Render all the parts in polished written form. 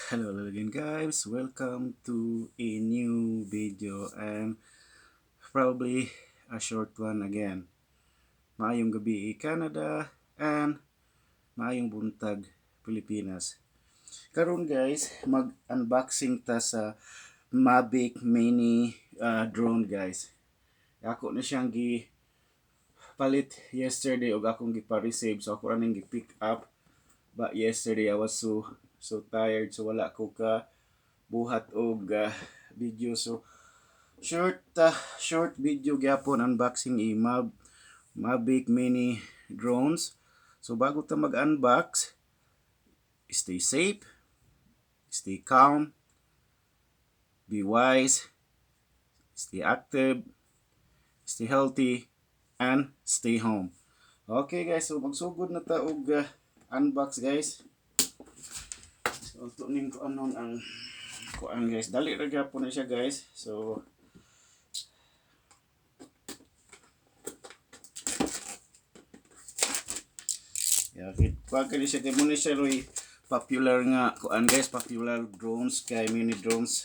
Hello again, guys. Welcome to a new video and probably a short one again. Maayong gabi, Canada, and maayong buntag, Pilipinas. Karon guys, mag-unboxing ta sa Mavic Mini drone, guys. Ako na siyang gi palit yesterday og akong gipa-receive, so ako ra ning gi-pick up, but yesterday I was so so tired, so wala ko ka buhat og video. So short short video gyapon, unboxing i Mavic Mini drones. So bago ta mag-unbox, stay safe, stay calm, be wise, stay active, stay healthy and stay home. Okay guys, so magsugod na ta og unbox, guys. So ito ning kuanon ang kuan, guys. Dali ra gyapon na siya, guys. So yeah, kuan kani siya kay mo ni siya roy popular nga kuan, guys, popular drones kay mini drones,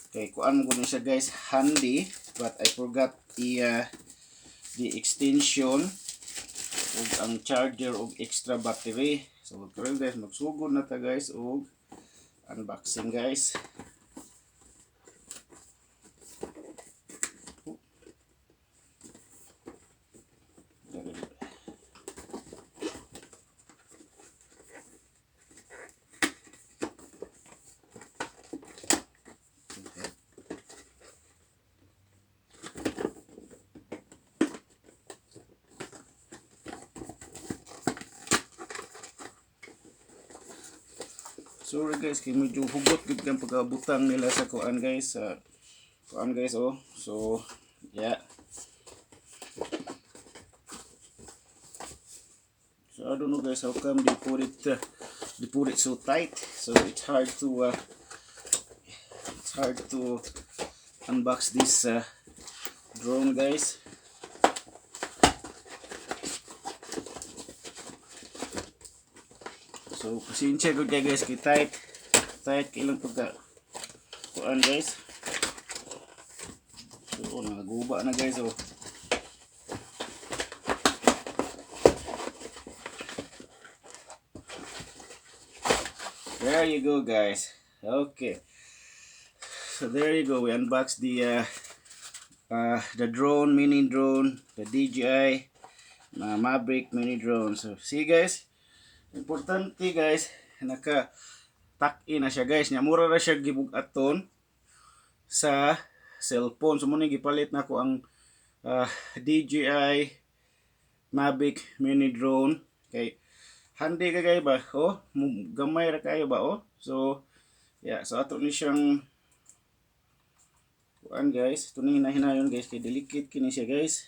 kay kuan mo ni siya, guys, handy, but I forgot the extension ug ang charger ug extra battery. So karon guys, magsugod na ta, guys, og unboxing, guys. Oh. Sorry guys, kay medyo hugot gud kang pagkabutang nila sa kuan, guys, sa kuan, guys, oh. So yeah. So I don't know, guys, how come they put it so tight. So it's hard to unbox this drone, guys. So pasensya gud kay, guys, kay tight tight kay ilang pagka kuan, guys. So nagaguba na, guys, oh. There you go, guys. Okay. So there you go. We unboxed the drone, mini drone, the DJI Mavic Mini drone. So see, guys, importante, guys, naka tuck in na siya, guys. Nya mura ra siya gibug-aton sa cellphone. So mo ni gipalit nako ang DJI Mavic Mini drone kay handy ka kay ba, oh, gamay ra kayo ba, oh. So yeah, so ato ni siyang kuan, guys. Ito ni hinahinayon, guys, kay delicate kini siya, guys.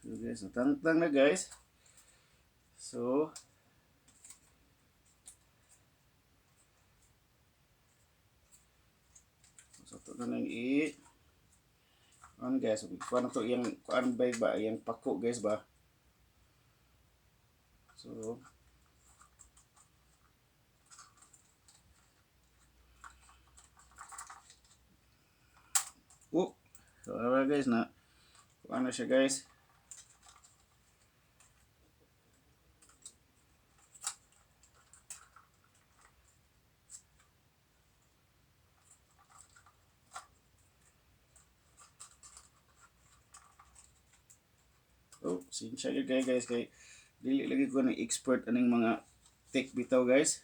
So guys, natangtang na, guys. So so ito na nang i kuan, guys. Kuan na to iyang kuan ba, iyang pako, guys, ba. So oh, so ara, guys, na kuan na siya, guys. Oh, sinsya gyud kayo, guys, kay dili lagi ko ng expert aning mga tech bitaw, guys.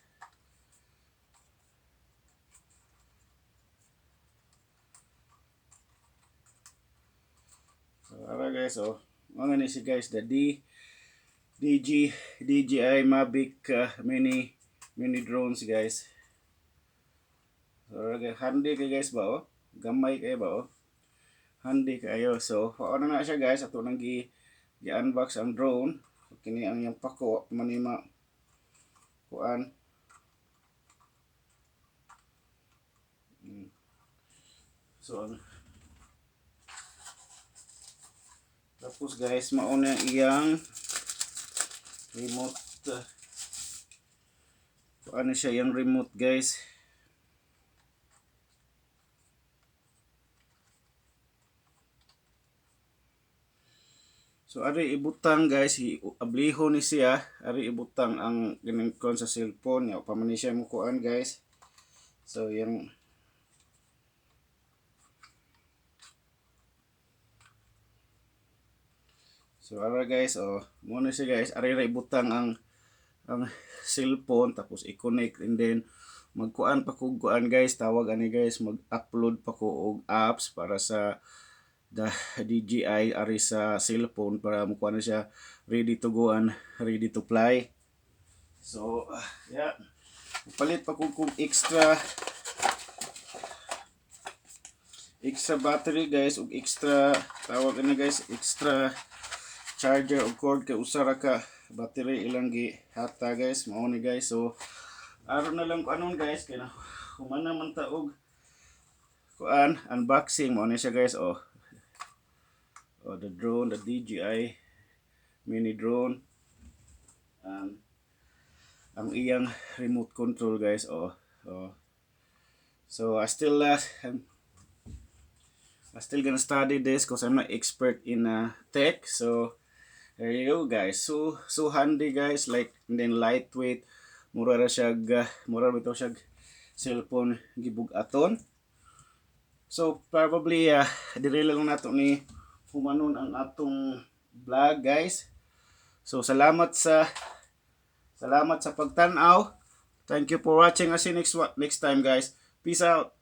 So ara, guys, oh. Mga ni si, guys, the D DG DJI Mavic Mini mini drones, guys. So ara guys, handy kay, guys, ba, oh. Gamay kay ba, oh. Handy kayo. So ano na siya, guys, ato nang gi gi-unbox ang drone. So, kini ang iyang pako manima kuan. So ang tapos guys, mauna iyang remote. Ano siya yung remote, guys. So ari ibutang guys, abliho ni siya, ari ibutang ang ganing kon sa cellphone ya, pa man ni siya mo kuan, guys. So yung So ara guys, oh, mo na siya guys, ari ra ibutang ang cellphone, tapos i-connect and then magkuan pa ko kuan guys, tawag ani guys, mag-upload pa ko og apps para sa the DJI ari sa cellphone para mukuan na siya, ready to go and ready to fly. So yeah, palit pa ko kung extra extra battery guys ug extra, tawag ani guys, extra charger og cord kay usa ra ka battery ilang gihata guys. Mao ni guys. So aron na lang ko anon guys, kay na humana man ta og kuan unboxing. Mao ni siya guys, oh. Oh, the drone, the DJI mini drone, ang iyang remote control guys, oh. Oh, so I still gonna study this because I'm not expert in tech. So there you go guys, so so handy guys, like, and then lightweight, mura ra siya, mura bitaw siya cellphone gibug-aton. So probably dire lang nato ni humanon ang atong vlog guys. So salamat sa pagtan-aw. Thank you for watching. I'll see you next time guys. Peace out.